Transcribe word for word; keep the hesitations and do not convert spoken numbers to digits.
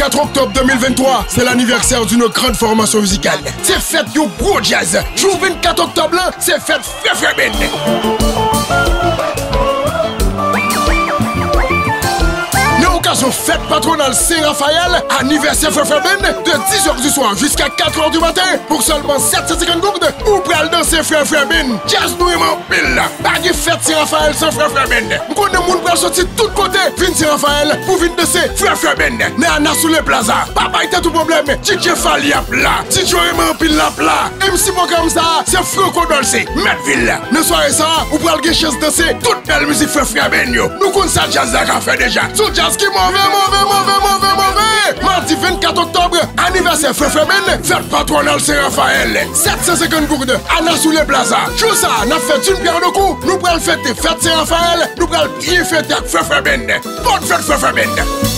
Quatre octobre deux mille vingt-trois, c'est l'anniversaire d'une grande formation musicale. Se fèt yon gwo djaz. Jou vennkat oktòb lan, se fèt Frè Frè Band. Nan okazyon fèt patwonal Sen Rafayèl, anivèsè Frè Frè Band, de dix heures du soir jusqu'à quatre heures du matin, pour seulement sept cent cinquante gourdes, ou pral danse Frè Frè Band. Djaz nou renmen anpil la. Pa gen fèt Sen Rafayèl san Frè Frè Band. M konnen moun pral soti tout kote vin Sen Rafayèl pou vin danse Frè Frè Band. Nan Ana Soule Plaza. Pa bay tèt ou pwoblèm. D J Fally ap la. D J yo renmen anpil l ap la. M C pwogram sa a, se Franco Dolce, mèt vil la. Nan sware sa a, ou pral gen chans danse tout bèl mizik Frè Frè Band yo. Nou konn sa djaz la ka fè deja. Se yon djaz ki move, move, move, move, move. Madi vennkat oktòb, anivèsè Frè Frè Band, fèt patwonal Sen Rafayèl. Sèt san senkant goud, Ana Soule Plaza. Jou sa a, n ap fè d'une pierre deux coups. Nou pral fete fèt Sen Rafayèl, nou pral byen fete ak Frè Frè Band. Bòn fèt Frè Frè Band.